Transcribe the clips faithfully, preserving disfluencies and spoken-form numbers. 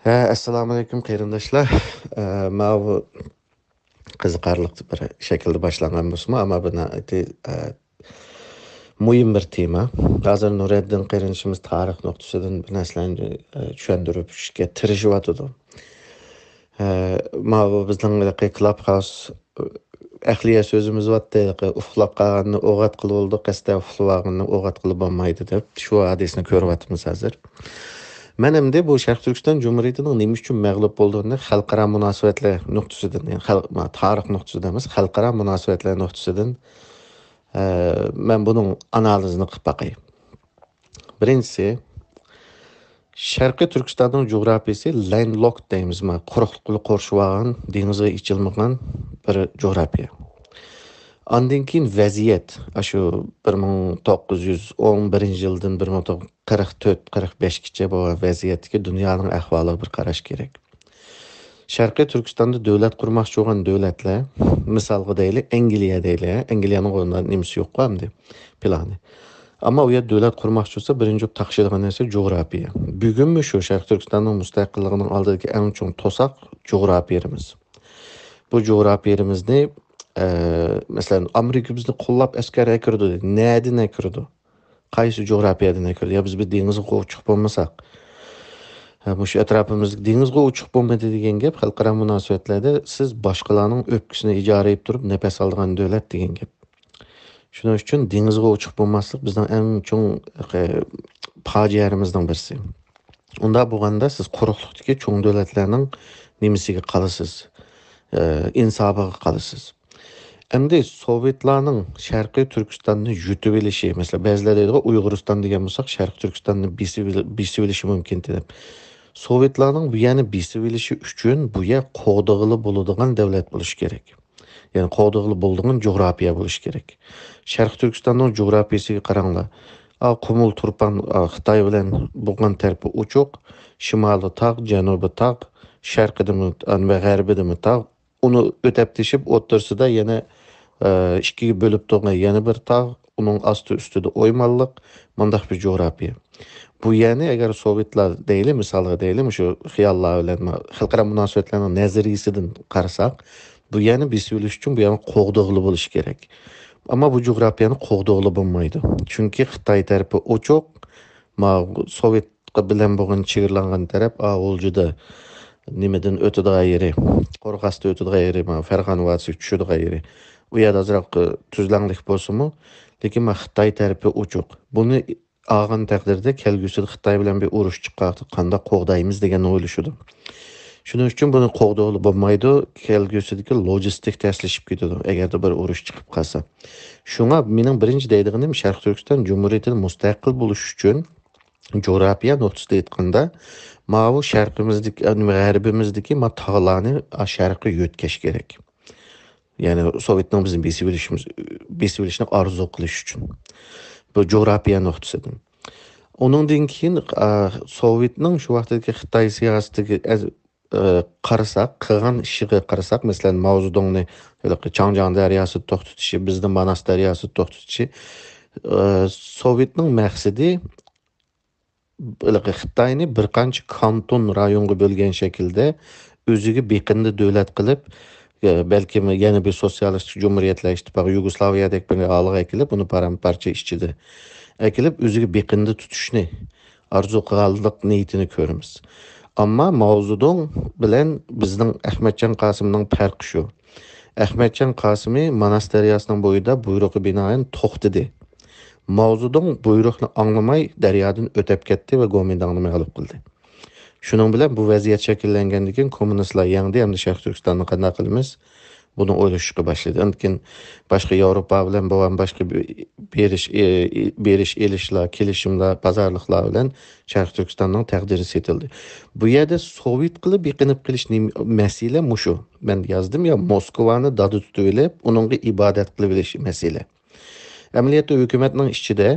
ئەسسالامۇئەلەيكۇم، قېرىنداشلار. ئە، ماۋۇ قىزىقارلىق بىر شەكىلدە باشلانغان بولسىمۇ، ئەمما بۇ ناھايىتى، ئە، مۇھىم بىر تېما. ھازىر نۇرەددىن قېرىندىشىمىز تارىخ نۇقتىسىدىن بىر نەرسىلەرنى، ئە، چۈشەندۈرۈشكە تىرىشىۋاتىدۇ. ئە، ماۋۇ بىزنىڭ ھېلىقى كلاب ھاوس، ئە، ئەقلىيە سۆزىمىز بارتتى، ھېلىقى ئۇخلاپ قالغاننى ئوغ ئاتقىلى بولىدۇ، قەستەن ئۇخلىۋالغاننى ئوغ ئاتقىلى بولمايدۇ دەپ، شۇ ھادىسىنى كۆرۈۋاتىمىز ھازىر. مەن ئەمدى بۇ شەرقىي تۈركىستان جۇمھۇرىيىتىنىڭ نېمە ئۈچۈن مەغلۇپ بولدۇقىنى خەلقئارا مۇناسىۋەتلەر نۇقتىسىدىن، يەنى خەلق، ما، تارىخ نۇقتىسىدا ئەمەس، خەلقئارا مۇناسىۋەتلەر نۇقتىسىدىن، ئە، مەن بۇنىڭ ئانالىزىنى قىلىپ باقاي. بىرىنچىسى، شەرقىي تۈركىستاننىڭ جۇغراپىيىسى لەندلوكت دەيمىز، ما، قۇرۇقلۇق بىلەن قورشىۋالغان، دېڭىزغا ئېچىلمىغان بىر جۇغراپىيە. ئاندىن كېيىن ۋەزىيەت، ئاشۇ بىر مىڭ توققۇز يۈز ئون بىرىنچى يىلدىن بىر مىڭ توققۇز يۈز قىرىق تۆت، قىرىق بەشكىچە بولغان ۋەزىيەتتىكى دۇنيانىڭ ئەھۋالىغا بىر قاراش كېرەك. شەرقىي تۈركىستاندا دۆلەت قۇرماقچى بولغان دۆلەتلەر، مىسالغا دەيلى، ئەنگلىيە دەيلى، ئەنگلىيەنىڭ ئۇندا نېمىسى يوققۇ ئەمدى، پىلانى. ئەمما ئۇ يەر دۆلەت قۇرماقچى بولسا، بىرىنچى بولۇپ تاقىشىدىغان نەرسە جۇغراپىيە. بۈگۈنمۇ شۇ شەرقىي تۈركىستاننىڭ مۇستەقىللىقىنىڭ ئالدىدىكى ئەڭ چوڭ توساق جۇغراپىيەمىز. بۇ جۇغراپىيەمىزنى، ئە، مەسىلەن، ئامېرىكا بىزنى قوللاپ ئەسكەر ئەكىرىدۇ، نەدىن ئەكىرىدۇ؟ قايسى جۇغراپىيەدىن ئەكىرىدۇ؟ يا بىز بىر دېڭىزغا ئوچۇق بولمىساق، ھە، مۇشۇ ئەتراپىمىزدىكى دېڭىزغا ئوچۇق بولمىدى دېگەن گەپ خەلقئارا مۇناسىۋەتلەردە سىز باشقىلارنىڭ ئۆپكىسىنى ئىجارە ئېلىپ تۇرۇپ نەپەس ئالىدىغان دۆلەت دېگەن گەپ. شۇنىڭ ئۈچۈن دېڭىزغا ئوچۇق بولماسلىق بىزنىڭ ئەڭ چوڭ، ئە، پاجىئەلىرىمىزنىڭ بىرسى. ئۇنداق بولغاندا سىز قۇرۇقلۇقتىكى چوڭ دۆلەتلەرنىڭ نېمىسىگە قالىسىز؟ ئە، ئىنسابىغا قالىسىز. ئەمدى سوۋېتلارنىڭ شەرقىي تۈركىستاننى يۇتۇۋېلىشى، مەسىلەن، بەزىلەر دەيدىغۇ، ئۇيغۇرىستان دېگەن بولساق، شەرقىي تۈركىستاننى بېسىۋېلى-، بېسىۋېلىشى مۇمكىن دەپ. سوۋېتلارنىڭ بۇ يەرنى بېسىۋېلىشى ئۈچۈن بۇ يەر قوغدىغىلى بولىدىغان دۆلەت بولۇشى كېرەك. يەنى قوغدىغىلى بولىدىغان جۇغراپىيە بولۇشى كېرەك. شەرقىي تۈركىستاننىڭ جۇغراپىيىسىگە قاراڭلار. ئا، قۇمۇل تۇرپان، ئا، خىتاي بىلەن بولغان تەرىپى ئوچۇق. شىمالى تاغ، جەنۇبى تاغ، شەرقىدىمۇ، ئا، ۋە غەربىدىمۇ تاغ. ئۇنى ئۆتەپ تېشىپ، ئوتتۇرىسىدا يەنە، ئە، ئىككىگە بۆلۈپ تۇرغان يەنە بىر تاغ، ئۇنىڭ ئاستى ئۈستىدە ئويمانلىق، مۇنداق بىر جۇغراپىيە. بۇ يەرنى ئەگەر سوۋېتلار دەيلى، مىسالغا دەيلى، مۇشۇ خىياللار بىلەن خەلقئارا مۇناسىۋەتلەرنىڭ نەزەرىيىسىدىن قارىساق، بۇ يەرنى بېسىۋېلىش ئۈچۈن بۇ يەرنى قوغدىغىلى بولۇشى كېرەك. ئەمما بۇ جۇغراپىيەنى قوغدىغىلى بولمايدۇ. چۈنكى خىتاي تەرىپى ئوچۇق، ما، سوۋېت بىلەن بولغان چېگرىلانغان تەرەپ، ئا، غۇلجىدا نېمىدىن ئۆتىدىغان يېرى، قورغاستىن ئۆتىدىغان يېرى، ما، فەرغانە ۋادىسىگە چۈشىدىغان يېرى. ئۇ يەردە ئازراق، ئە، تۈزلەڭلىك بولسىمۇ، لېكىن ما، خىتاي تەرىپى ئوچۇق. بۇنى ئالغان تەقدىردە كەلگۈسىدە خىتاي بىلەن بىر ئۇرۇش چىققاندا قانداق قوغدايمىز دېگەننى ئويلىشىدۇ. شۇنىڭ ئۈچۈن بۇنى قوغدىغىلى بولمايدۇ. كەلگۈسىدىكى لوجىستىك تەسلىشىپ كېتىدۇ، ئەگەردە بىر ئۇرۇش چىقىپ قالسا. شۇڭا مېنىڭ بىرىنچى دەيدىغىنىم، شەرقىي تۈركىستان جۇمھۇرىيىتىنى مۇستەقىل بولۇش ئۈچۈن جۇغراپىيە نۇقتىسىدا ئېيتقاندا، ماۋۇ شەرقىمىزدىكى، غەربىمىزدىكى ما تاغلارنى شەرققە يۆتكەش كېرەك. يەنى سوۋېتنىڭ بىزنى بېسىۋېلىشىمىز، بېسىۋېلىشنى ئارزۇ قىلىش ئۈچۈن. بۇ جۇغراپىيە نۇقتىسىدىن. ئۇنىڭدىن كېيىن، ئا، سوۋېتنىڭ شۇ ۋاقىتتىكى خىتاي سىياسىتىگە ئەز-، ئا، قارىساق، قىلغان ئىشىغا قارىساق، مەسىلەن، ماۋزېدۇڭنى ھېلىقى چاڭجياڭ دەرياسىدا توختىتىشى، بىزنى ماناس دەرياسىدا توختىتىشى، ئا، سوۋېتنىڭ مەقسىتى ھېلىقى خىتاينى بىر قانچە كانتون رايونغا بۆلگەن شەكىلدە ئۆزىگە بېقىندى دۆلەت قىلىپ، ئە، بەلكىم يەنە بىر سوتسىيالىستىك جۇمھۇرىيەتلەر ئىتتىپاقى يۇگوسلاۋىيەدەك بىر ھالغا ئەكېلىپ، ئۇنى پارام-پارچە ئىچىدە ئەكېلىپ، ئۆزىگە بېقىندى تۇتۇشنى ئارزۇ قىلغانلىق نىيىتىنى كۆرىمىز. ئەمما ماۋزېدۇڭ بىلەن بىزنىڭ ئەخمەتجان قاسىمنىڭ پەرقى شۇ. ئەخمەتجان قاسىمى ماناس دەرياسىنىڭ بويىدا بۇيرۇققا بىنائەن توختىدى. ماۋزېدۇڭ بۇيرۇقنى ئاڭلىماي دەريادىن ئۆتەپ كەتتى ۋە گومىنداڭنى مەغلۇپ قىلدى. شۇنىڭ بىلەن بۇ ۋەزىيەت شەكىللەنگەندىن كېيىن، كوممۇنىستلار يەڭدى، ئەمدى شەرقىي تۈركىستاننى قانداق قىلىمىز؟ بۇنى ئويلىشىشقا باشلىدى. ئاندىن كېيىن باشقا ياۋروپا بىلەن بولغان باشقا بېرىش، بېرىش ئېلىشلار، كېلىشىملەر، بازارلىقلار بىلەن شەرقىي تۈركىستاننىڭ تەقدىرى سېتىلدى. بۇ يەردە سوۋېتقىلا بېقىنىپ قېلىش نېمە-، مەسىلە مۇشۇ. مەن يازدىم يا، موسكۋانى دادا تۇتۇۋېلىپ، ئۇنىڭغا ئىبادەت قىلىۋېلىش مەسىلە. ئەمەلىيەتتە ھۆكۈمەتنىڭ ئىچىدە،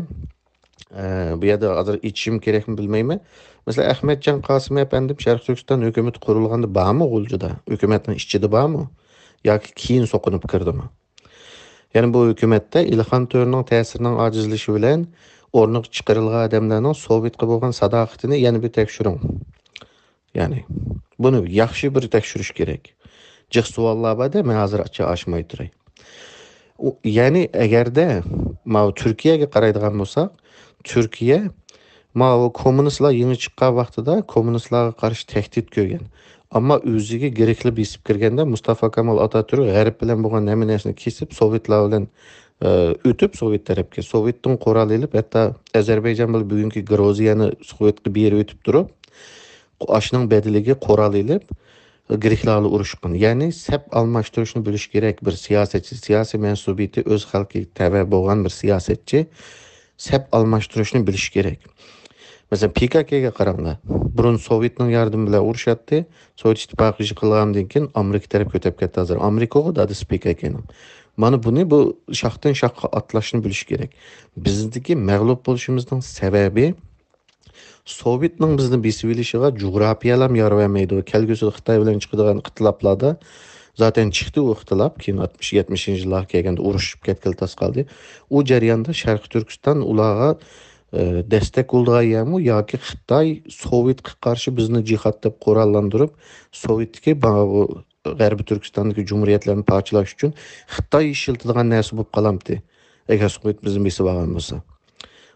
ئە، بۇ يەردە ھازىر ئېچىشىم كېرەكمۇ بىلمەيمەن. مەسىلەن، ئەخمەتجان قاسىم ئەپەندىم شەرقىي تۈركىستان ھۆكۈمىتى قۇرۇلغاندا بارمۇ غۇلجىدا؟ ھۆكۈمەتنىڭ ئىچىدە بارمۇ؟ ياكى كېيىن سوقۇنۇپ كىردىمۇ؟ يەنى بۇ ھۆكۈمەتتە ئىلھام تۆرىنىڭ تەسىرىنىڭ ئاجىزلىشىشى بىلەن ئورنىغا چىقىرىلغان ئادەملەرنىڭ سوۋېتقا بولغان ساداقىتىنى يەنە بىر تەكشۈرۈڭ. يەنى، بۇنى ياخشى بىر تەكشۈرۈش كېرەك. جىق سوئاللار بار-دە، مەن ھازىر ئاچا ئاچماي تۇراي. ئۇ، يەنى ئەگەردە ماۋۇ تۈركىيەگە قارايدىغان بولساق، تۈركىيە ماۋۇ كوممۇنىستلار يېڭى چىققان ۋاقتىدا كوممۇنىستلارغا قارشى تەھدىت كۆرگەن. ئەمما ئۆزىگە گرېكلار بېسىپ كىرگەندە مۇستافا كامال ئاتاتۈرك غەرب بىلەن بولغان ھەممە نەرسىنى كېسىپ، سوۋېتلار بىلەن، ئە، ئۆتۈپ سوۋېت تەرەپكە، سوۋېتتىن قورال ئېلىپ، ھەتتا ئەزەربەيجان بىلەن بۈگۈنكى گروزىيەنى سوۋېتقا بېرىپ ئۆتۈپ تۇرۇپ، ئاشنىڭ بەدىلىگە قورال ئېلىپ، گرېكلار بىلەن ئۇرۇشقان. يەنى سەپ ئالماشتۇرۇشنى بىلىش كېرەك بىر سىياسەتچى، سىياسىي مەنسۇبىيىتى ئۆز خەلقىگە تەۋە بولغان بىر سىياسەتچى سەپ ئالماشتۇرۇشنى بىلىش كېرەك. مەسىلەن، پى كاكېگە قاراڭلار. بۇرۇن سوۋېتنىڭ ياردىمى بىلەن ئۇرۇشاتتى. سوۋېت ئىتتىپاقى يىقىلغاندىن كېيىن ئامېرىكا تەرەپكە ئۆتۈپ كەتتى ھازىر. ئامېرىكىغۇ دادىسى پى كاكېنىڭ. مانا بۇنى بۇ شاختىن شاخقا ئاتلاشنى بىلىش كېرەك. بىزدىكى مەغلۇپ بولۇشىمىزنىڭ سەۋەبى سوۋېتنىڭ بىزنى بېسىۋېلىشىغا جۇغراپىيەلەم يار بەرمەيدۇ. كەلگۈسىدە خىتاي بىلەن چىقىدىغان ئىختىلاپلاردا زاتەن چىقتى ئۇ ئىختىلاپ. كېيىن ئاتمىش، يەتمىشىنچى يىللارغا كەلگەندە ئۇرۇشۇپ كەتكىلى تاس قالدى. ئۇ جەرياندا شەرقىي تۈركىستان ئۇلارغا، ئە، دەستەك بولىدىغان يەرمۇ ياكى خىتاي سوۋېتقا قارشى بىزنى جىھاد دەپ قوراللاندۇرۇپ، سوۋېتتىكى بۇ غەربىي تۈركىستاندىكى جۇمھۇرىيەتلەرنى پارچىلاش ئۈچۈن خىتاي ئىشلىتىدىغان نەرسە بولۇپ قالامتى؟ ئەگەر سوۋېت بىزنى بېسىۋالغان بولسا.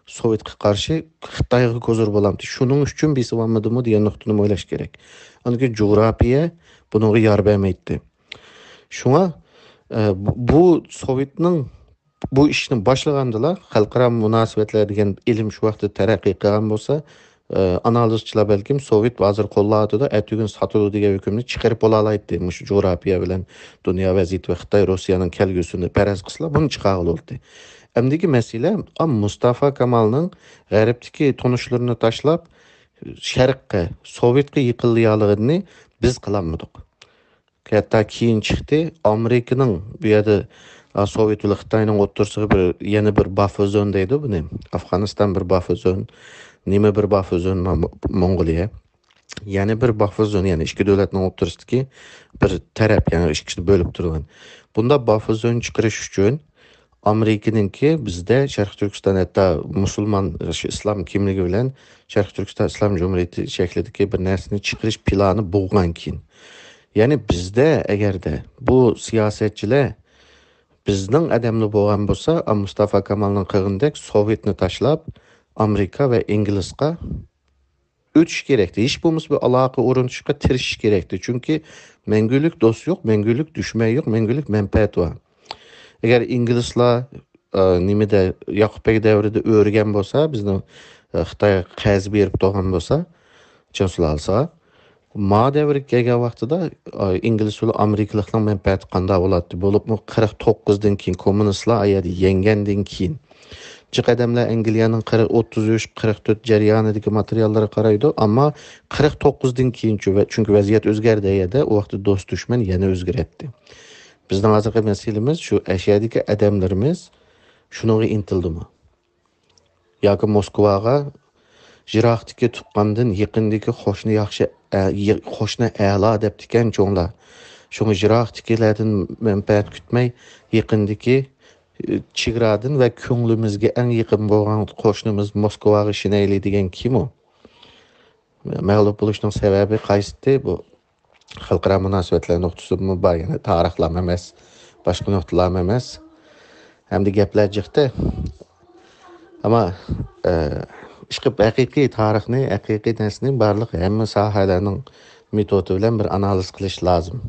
سوۋېتقا قارشى خىتايغا كوزۇر بولامتى؟ شۇنىڭ ئۈچۈن بېسىۋالمىدىمۇ دېگەن نۇقتىنى ئويلاش كېرەك. ئاندىن كېيىن جۇغراپىيە بۇنىڭغا يار بەرمەيتتى. شۇڭا، ئە، بۇ، بۇ سوۋېتنىڭ بۇ ئىشنى باشلىغاندىلا، خەلقئارا مۇناسىۋەتلەر دېگەن ئىلىم شۇ ۋاقىتتا تەرەققىي قىلغان بولسا، ئە، ئانالىزچىلار بەلكىم سوۋېت ھازىر قوللاۋاتىدۇ، ئەتىگۈن ساتىدۇ دېگەن ھۆكۈمنى چىقىرىپ بولالايتتى. مۇشۇ جۇغراپىيە بىلەن دۇنيا ۋەزىيىتى ۋە خىتاي، روسىيەنىڭ كەلگۈسىنى پەرەز قىلسىلا، بۇنى چىقارغىلى بولاتتى. ئەمدىكى مەسىلە، ئا، مۇستافا كامالنىڭ غەربتىكى تونۇشلىرىنى تاشلاپ، شەرققە، سوۋېتقا يېقىنلىيالىغىنىنى بىز قىلالمىدۇق. ھەتتا كېيىن چىقتى، ئامېرىكىنىڭ بۇ يەردە، ئا، سوۋېت بىلەن خىتاينىڭ ئوتتۇرىسىغا بىر، يەنە بىر باففېر زون دەيدۇ بۇنى. ئافغانىستان بىر باففېر زون، نېمە بىر باففېر زون، ما-، موڭغۇلىيە. يەنە بىر باففېر زون، يەنى ئىككى دۆلەتنىڭ ئوتتۇرىسىدىكى بىر تەرەپ، يەنى ئىككىسىنى بۆلۈپ تۇرغان. بۇنداق باففېر زون چىقىرىش ئۈچۈن ئامېرىكىنىڭكى بىزدە شەرقىي تۈركىستان ھەتتا مۇسۇلمان، شۇ ئىسلام كىملىكى بىلەن شەرقىي تۈركىستان ئىسلام جۇمھۇرىيىتى شەكلىدىكى بىر نەرسىنى چىقىرىش پىلانى بولغان كېيىن. يەنى بىزدە ئەگەردە بۇ سىياسەتچىلەر بىزنىڭ ئادەملەر بولغان بولسا، ئا، مۇستافا كامالنىڭ قىلغىنىدەك سوۋېتنى تاشلاپ، ئامېرىكا ۋە ئىنگلىزغا ئۆتۈش كېرەكتى. ھېچ بولمىسا بىر ئالاقە ئورنىتىشقا تىرىشىش كېرەكتى. چۈنكى مەڭگۈلۈك دوست يوق، مەڭگۈلۈك دۈشمەن يوق، مەڭگۈلۈك مەنپەئەت بار. ئەگەر ئىنگلىزلار، ئە، نېمىدە، ياقۇپ بەگ دەۋرىدە ئۆرگەن بولسا، بىزنىڭ، ئە، خىتايغا قەرز بېرىپ تۇرغان بولسا، چىڭ سۇلالىسىغا، ما دەۋرگە كەلگەن ۋاقتىدا، ئە، ئىنگلىز بىلەن ئامېرىكىلىقنىڭ مەنپەئەتى قانداق بولاتتى؟ بولۇپمۇ قىرىق توققۇزدىن كېيىن، كوممۇنىستلار ئا يەردە يەڭگەندىن كېيىن، جىق ئادەملەر ئەنگلىيەنىڭ قىرىق، ئوتتۇز ئۈچ، قىرىق تۆت جەريانىدىكى ماتېرىياللارغا قارايدۇ، ئەمما قىرىق توققۇزدىن كېيىنچۇ، ۋە، چۈنكى ۋەزىيەت ئۆزگەردى ئەيەردە، ئۇ ۋاقىتتا دوست دۈشمەن يەنە ئۆزگىرەتتى. بىزنىڭ ھازىرقى مەسىلىمىز شۇ، ئەشەدىكى ئادەملىرىمىز شۇنىڭغا ئىنتىلدىمۇ؟ ياكى موسكۋاغا يىراقتىكى تۇغقاندىن يېقىندىكى قوشنا ياخشى، ئە، يى-، قوشنا ئەلا دەپتىكەن چوڭلار. شۇڭا يىراقتىكىلەردىن مەنپەئەت كۈتمەي، يېقىندىكى، ئى، چېگرادىن ۋە كۆڭلىمىزگە ئەڭ يېقىن بولغان قوشنىمىز موسكۋاغا ئىشىنەيلى دېگەن كىم ئۇ؟ مەغلۇپ بولۇشنىڭ سەۋەبى قايسىتى بۇ؟ خەلقئارا مۇناسىۋەتلەر نۇقتىسىدىنمۇ بار، يەنى تارىخلام ئەمەس، باشقا نۇقتىلام ئەمەس. ھەمدە گەپلەر جىقتى. ئەمما، ئە، ئىشقىلىپ ھەقىقىي تارىخنى، ھەقىقىي نەرسىنى بارلىق ھەممە ساھەلەرنىڭ مېتودى بىلەن بىر ئانالىز قىلىش لازىم.